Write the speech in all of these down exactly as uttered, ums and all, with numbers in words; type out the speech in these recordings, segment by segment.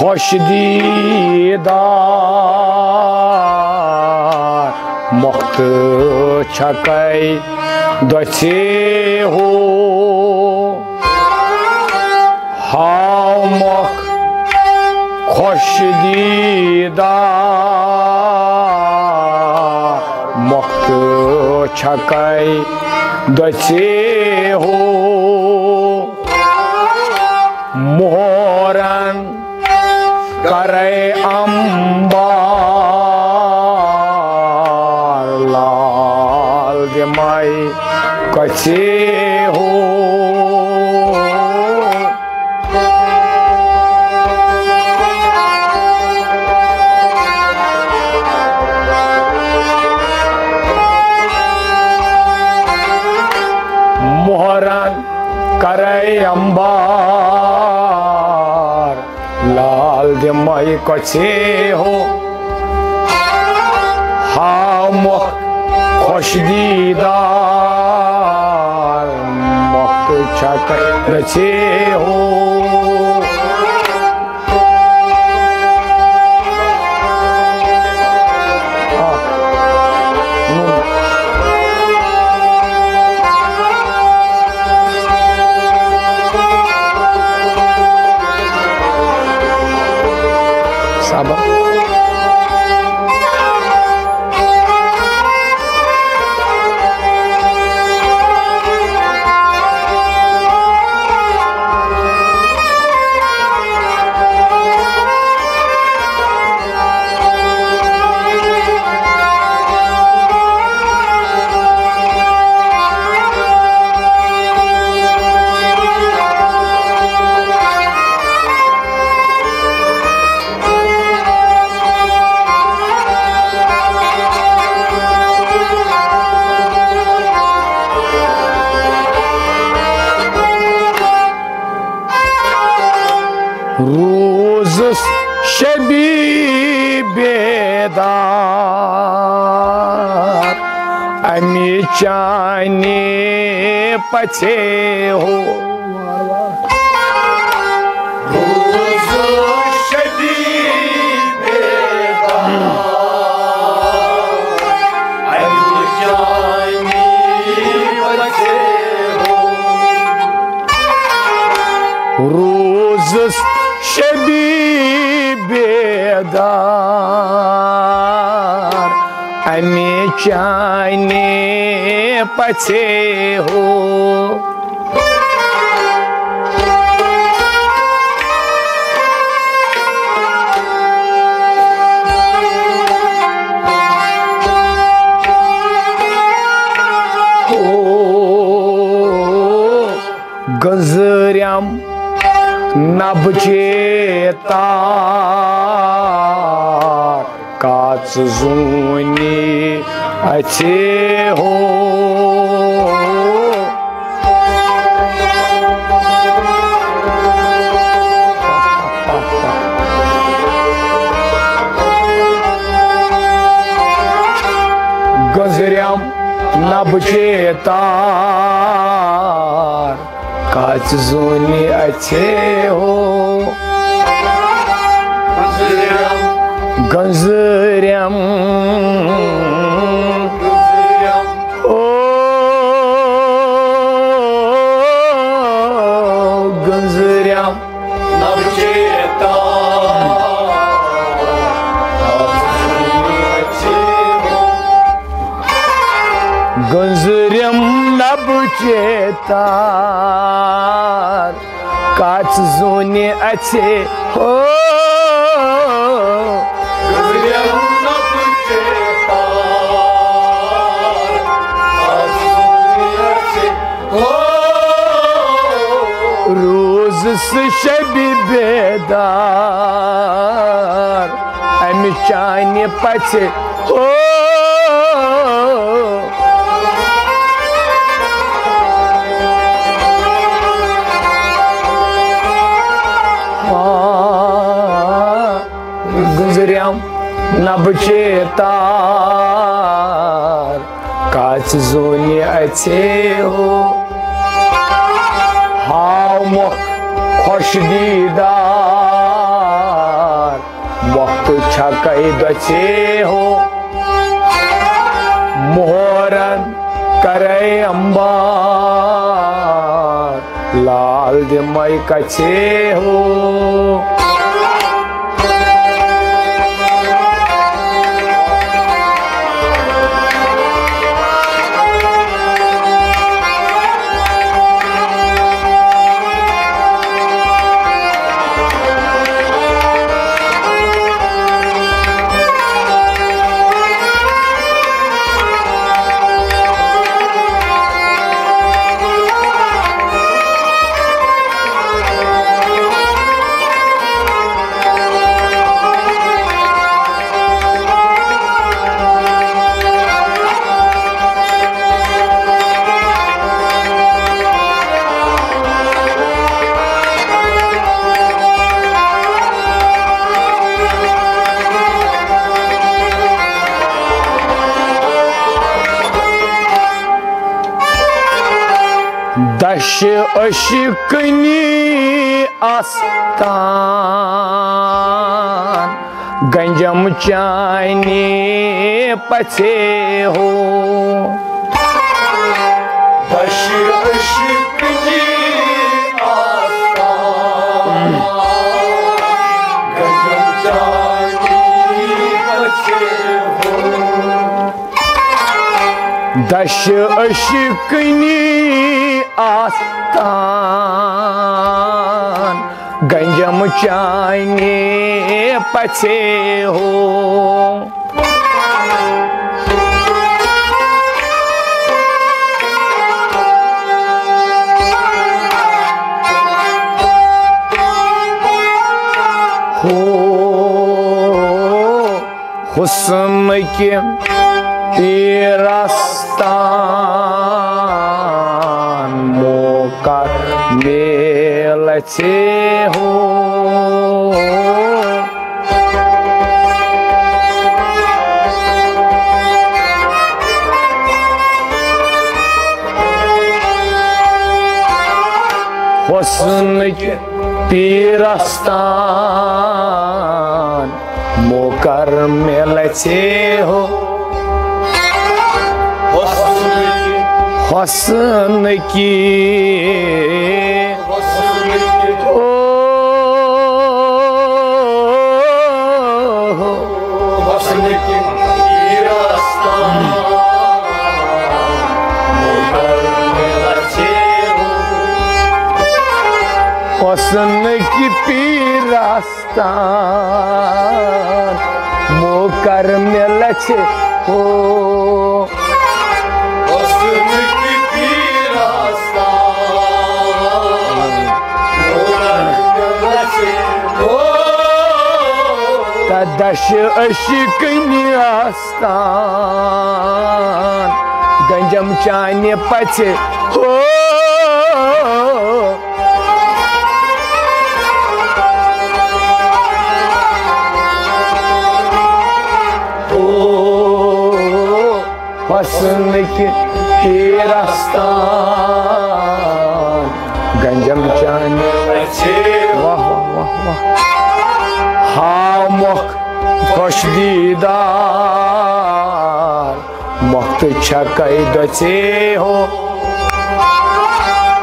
خۄش دیٖدار مۄختہٕ چھکے دۄژھے ہو۔ ہاو مۄکھ خۄش دیٖدار مۄختہٕ چھکے دۄژھے ہو۔ مۄہرن کرے امبار لال دِمے کۄژھے ہو۔ مۄہرن کرے امبار لال دِمے کۄژھے ہو۔ ہاو مۄکھ خۄش دیٖدار مۄختہٕ چھکے دۄژھے ہو۔ صبر۔ روٗزُس شبی بیدار، اَمہِ چانہِ پژھے ہو۔ روٗزُس شبی بیدار، اَمہِ چانہِ پژھے ہو۔ روٗزُس شبی بیدار، اَمہِ چانہِ پژھے ہو۔ گٔنزریم نبچے تار، کاژ زونی اژھے ہو۔ گٔنزریم نبچے تار، کاژ زونہِ اژھے ہو۔ گٔنزریم۔ او گٔنزریم۔ گٔنزریم نبچے تار، کاژ زونہِ اژھے ہو۔ روٗزُس شبی بیدار، اَمہِ چانہِ پژھے ہو۔ گٔنزریم نبچے تار، کاژ زونہِ اژھے ہو۔ ہاو مۄکھ خۄش دیٖدار۔ کئی دۄژے ہو، مُہرن کرے امبار، لال دِمے کژے ہو۔ دَشہِ عشقٕنی آستان، گنجم چانہِ پژے ہو۔ دَشہِ عشقٕنی آستان، گنجم چانہِ پژے ہو۔ دَشہِ عشقٕنی آستان، گنجم چانہِ پژے ہو۔ ہو حسن کہِ پیرستان، موقع میلژے ہو۔ حسن کہِ پیرستان، موقع میلژے ہو۔ حسن کہِ، حسن کہِ، حسن کہِ، او، حسن کہِ پیرستان، موقع میلژے ہو۔ حسن کہِ پیرستان، تان موقع میلژے ہو۔ حسن کہِ پیرستان، موقع میلژے ہو۔ تہٕ دَشہِ عشقٕنی آستان، گنجم چانہِ پژے ہو۔ او حسن کہِ پیرستان، گنجم چانہِ۔ واہ، واہ، واہ، واہ۔ ہاو مۄکھ خۄش دیٖدار، مۄختہٕ چھکے دۄژے ہو۔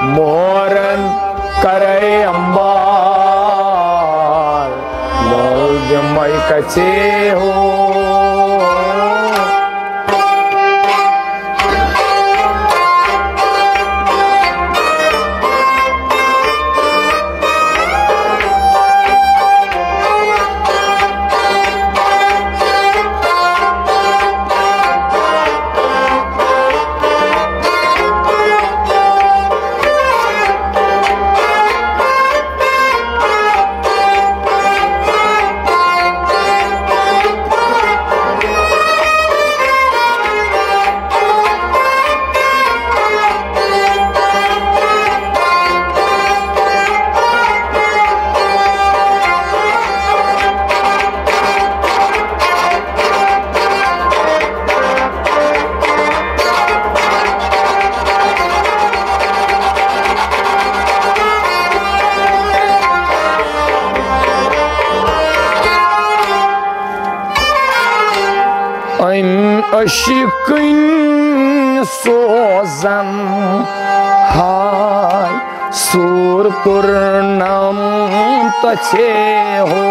مُہرن کرے امبار، لٲگۍ یِمے کژے ہو۔ عشقن سوزن ہاے سور پورنم تژھے ہو۔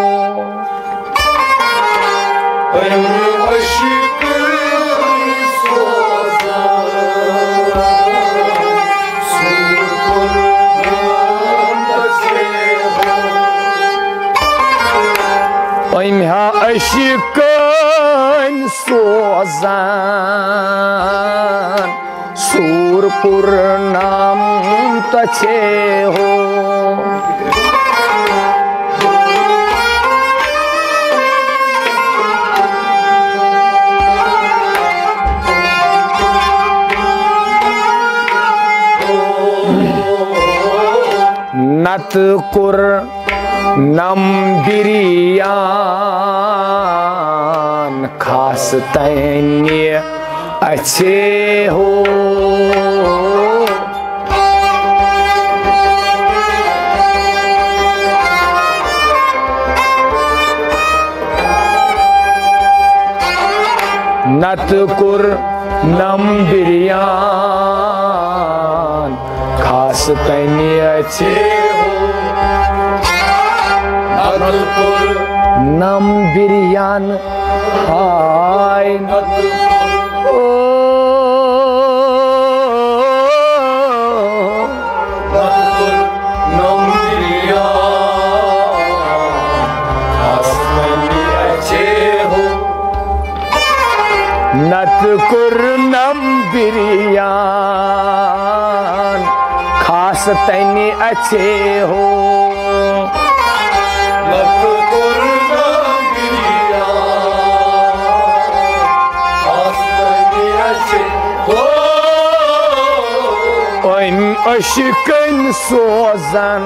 أمۍ عشقن سوزن سور پورنم تژھے ہو۔ أمۍ ہا عشقن سوزن سور پورنم تژھے ہو۔ نتہٕ کوٚرنم بریان خاص تنہِ اژھے ہو۔ نتہٕ کوٚرنم بریان خاص تنہِ اژھے ہو۔ نتہٕ کوٚرنم بریان ہاے۔ او۔ نتہٕ کوٚرنم بریان خاص تنہِ اژھے ہو۔ نتہٕ کوٚرنم بریان خاص تنہِ اژھے ہو۔ نتہٕ کوٚرنم بریان خاص تنہِ اژھے ہو۔ أمۍ عشقن سوزن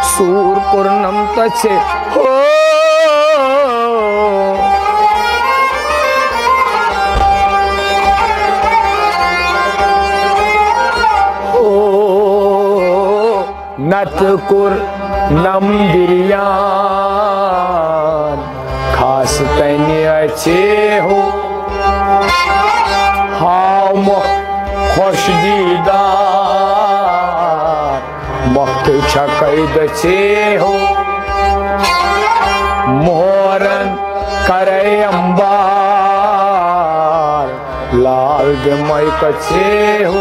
سور پورنم تژھے ہو۔ او۔ نتہٕ کوٚرنم بریان خاص تنہِ اژھے ہو۔ ہاو مۄکھ خۄش دیٖدار مۄختہٕ چھکے دژھے ہو۔ مۄہرن کرے امبار لال دِمے کژھے ہو۔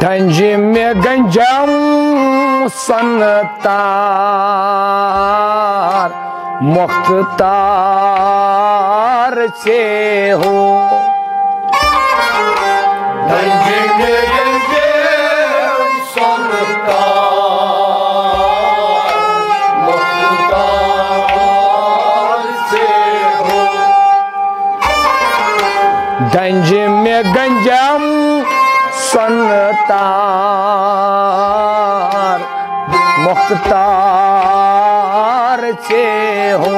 ڈنجہِ مےٚ گنجم سۄنہٕ تار، مۄختہٕ تار ژےٚ ہو۔ ڈنجہِ مےٚ گنجم سۄنہٕ تار، مۄختہٕ تار ژےٚ ہو۔ ڈنجہِ مےٚ گنجم سۄنہٕ تار، مۄختہٕ تار ژےٚ ہو۔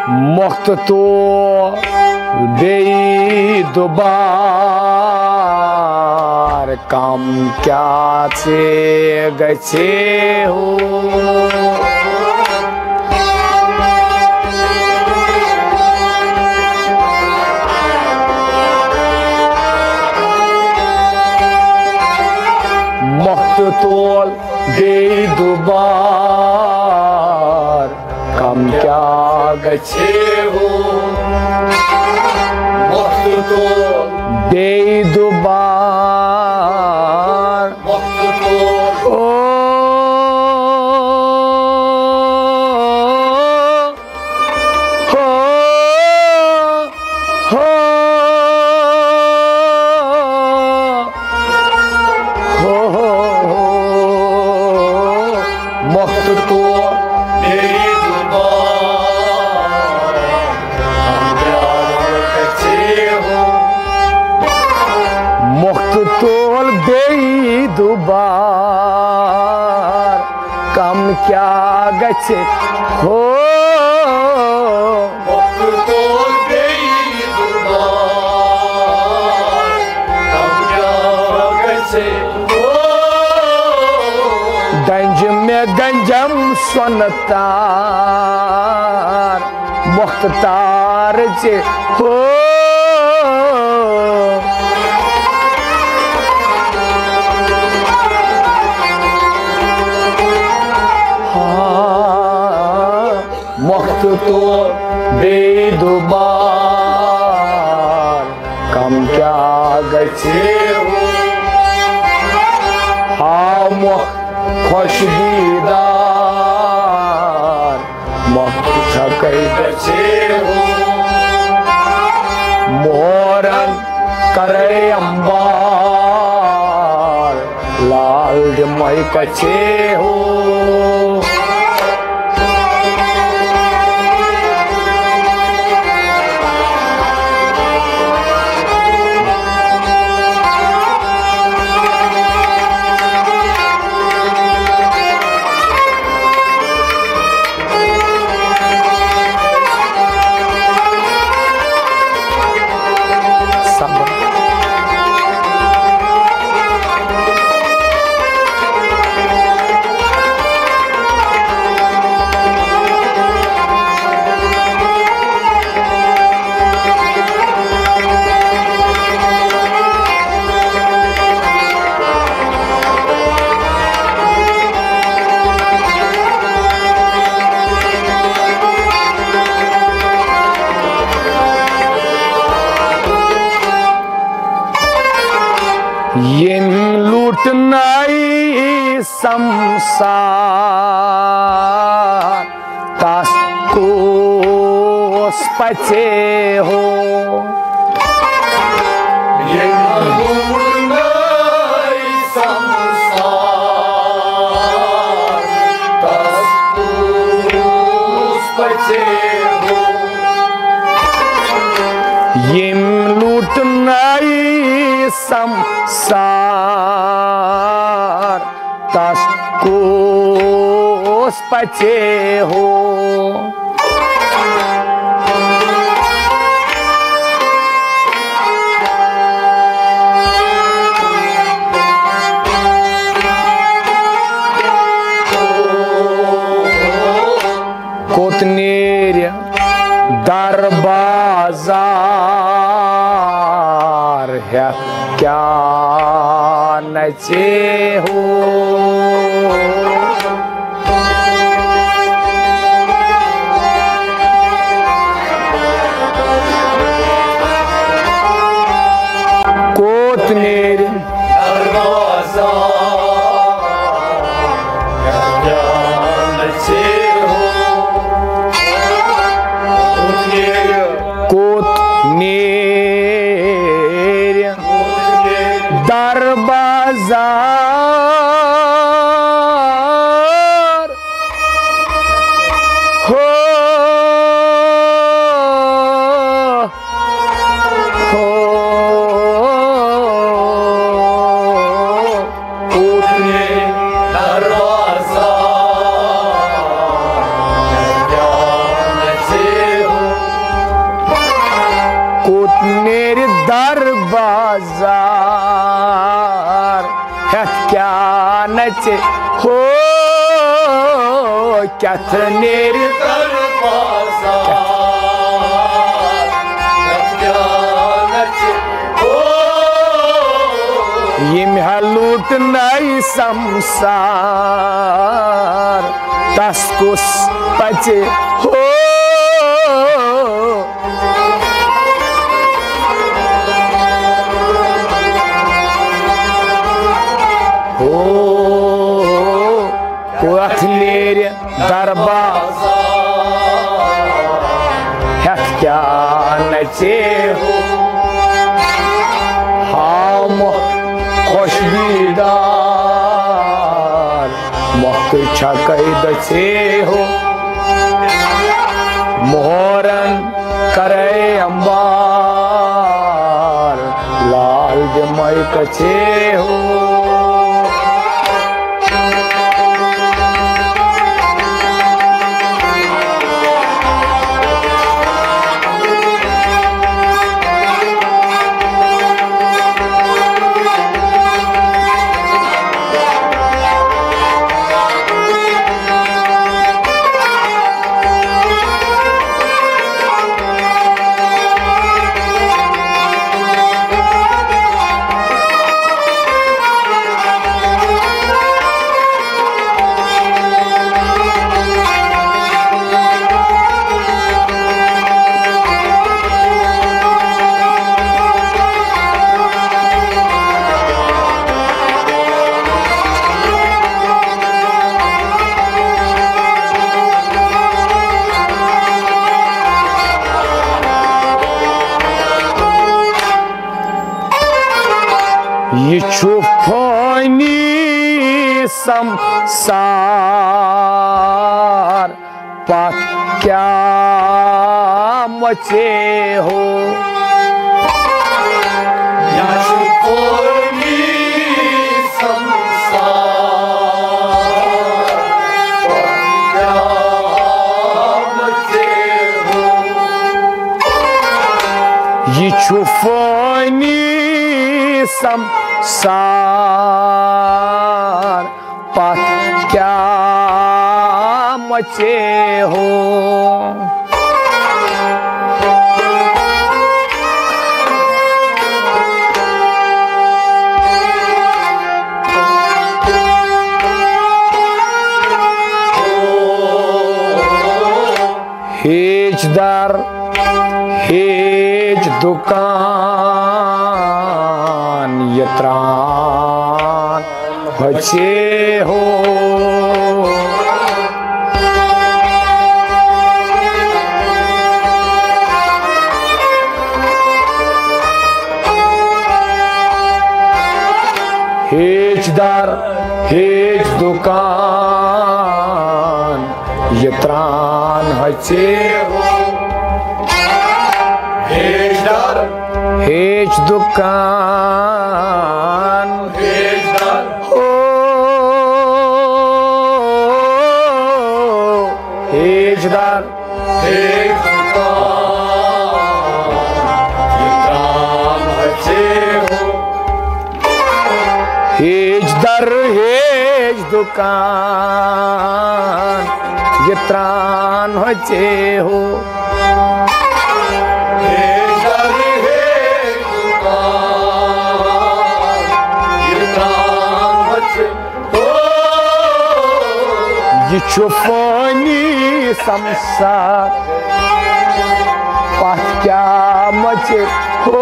مۄختہٕ تول بیٚیہِ دُبار، کم کیٛاہ ژےٚ گژھِ ہو۔ ژے ہو۔ وقت تو بیٚیہِ دُبار۔ وقت تو۔ او۔ ہو۔ ہو۔ ہو۔ ہو۔ وقت تو بیٚیہِ دُبار۔ وقت تول بیٚیہِ دُبار، کم کیٛاہ گژھِ ہو۔ وقت تول بیٚیہِ دُبار، کم کیٛاہ گژھِ ہو۔ دنجہِ مےٚ گنجم سۄنہٕ تار، مۄختار ژےٚ ہو۔ ہا، مۄختہٕ تو بیٚیہِ دُبار، کم کیٛاہ گژھِ ہو۔ ہا، مۄخت خۄش دیٖدار، مۄخت چھکے گژھِ ہو۔ مورن کرے امبار، لال دِمے کچھے ہو۔ ییٚمۍ لوٗٹنَے سمسار، تس کُس پژے ہو۔ ییٚمۍ لوٗٹنَے سمسار، تس کُس پژے ہو۔ ییٚمۍ لوٗٹنَے سمسار، تس کُس پژے ہو۔ کوٚت نیرِ در بازار ہٮ۪تھ کیٛاہ نژے ہو۔ کوٚت نیرِ کوٚت نیرِ در بازار۔ ہو، ہو، کوٚت نیرِ در بازار۔ کوٚت نیرِ در بازار۔ ہٮ۪تھ کیٛاہ نژِ ہو، کیٛاہ تھٲ نیرِ۔ ییٚمۍ ہا لوٗٹنَے سمسار، تس کُس پژِ ہو۔ کیا نچے ہو، ہاں مخ خوش دیدار، مخ چھکے دچے ہو، مہرن کرے امبار، لال دمے کچے ہو۔ یہِ چھُ فٲنی سمسار، پتھ کیٛاہ مژے ہو۔ یہِ چھُ فٲنی سمسار، پتھ کیٛاہ مژے ہو۔ یہِ چھُ فٲنی سمسار، پتھ کیٛاہ مژے ہو۔ ہیچ در، ہیچ دُکان، یہِ ترٛان ہژے ہو۔ ہیچ در، ہیچ دُکان، یہِ ترٛان ہژے ہو۔ ہیچ در، ہیچ دُکان، ہیچ در، ہو، ہیچ در، ہیچ دُکان، یہِ ترٛان ہژے ہو۔ ہیچ در، ہیچ دُکان، یہِ ترٛان ہژے ہو۔ ہیچ در، ہیچ دُکان، یہِ ترٛان ہژے ہو۔ یہِ چھُ فٲنی سمسار، پتھ کیٛاہ مژے ہو۔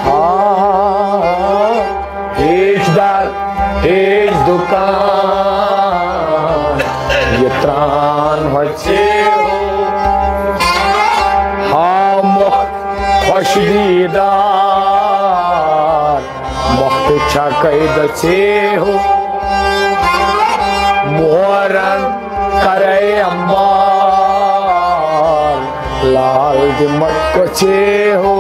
ہاں، ہیچ در، ہیچ دُکان، یہِ ترٛان ہژے ہو۔ ہاں مخ خوش دیدار، مخ چھکے دچے ہو۔ مہرن کرے امبار، لال دمے کچے ہو۔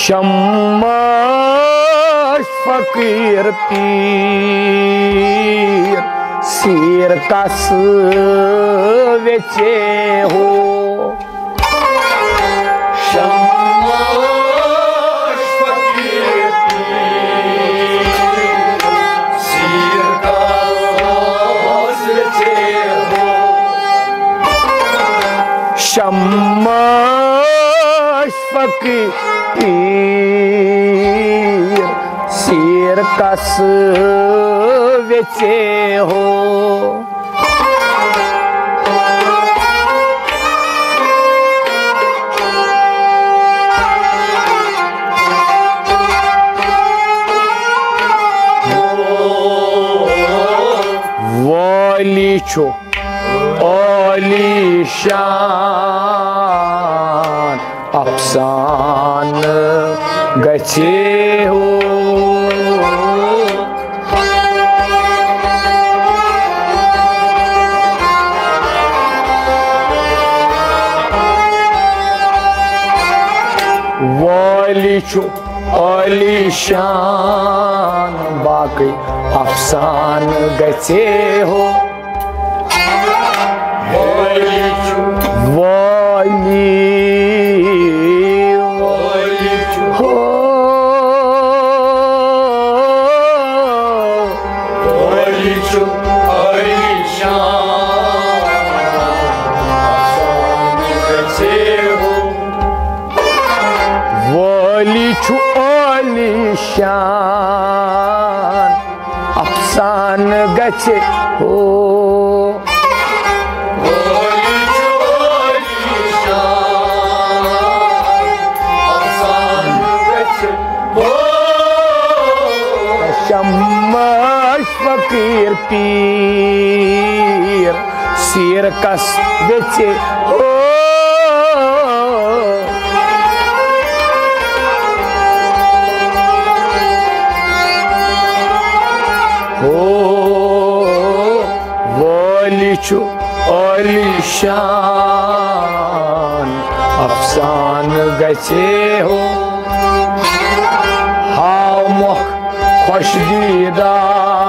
شماش فقیر پیر سیر کس ویچے ہو۔ شماش فقیر پیر سیر کس ویچے ہو۔ شماش فقیر پیر سیر کس ویچے ہو۔ والی چھُ عالی شان افسانہٕ گژھِ ہو۔ والی چھُ عالی شان، باقٕے افسانہٕ گژھِ ہو۔ والی چھُ۔ والی۔ والی چھُ۔ ہو۔ والی چھُ عالی شان۔ والی چھُ عالی شان۔ افسانہٕ گژھِ ہو۔ شماش فقیر پیر سیر کس ویچے ہو۔ ہو۔ والی چھُ عالی شان افسانہٕ گژھِ ہو۔ ہاو مۄکھ خۄش دیٖدار۔